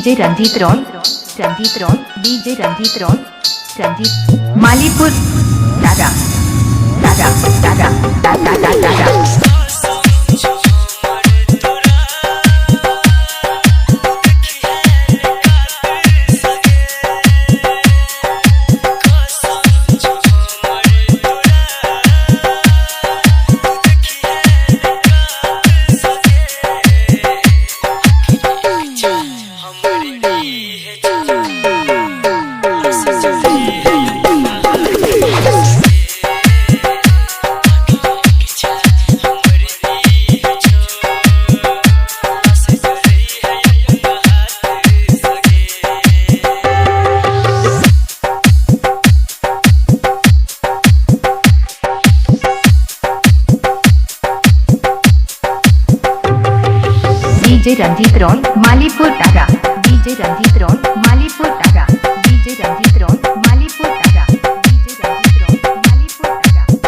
DJ Ranjit Roy, Ranjit Roy, DJ Ranjit Roy, Ranjit Malipur Tata Tata Tata Tata Tata. DJ Ranjit Roy Malipur Tata, DJ Ranjit Roy Malipur Tata, DJ Ranjit Roy Malipur Tata, DJ Ranjit Roy Malipur Tata.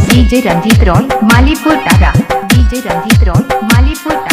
DJ Ranjit Roy Malipur Tata, DJ Ranjit Roy Malipur.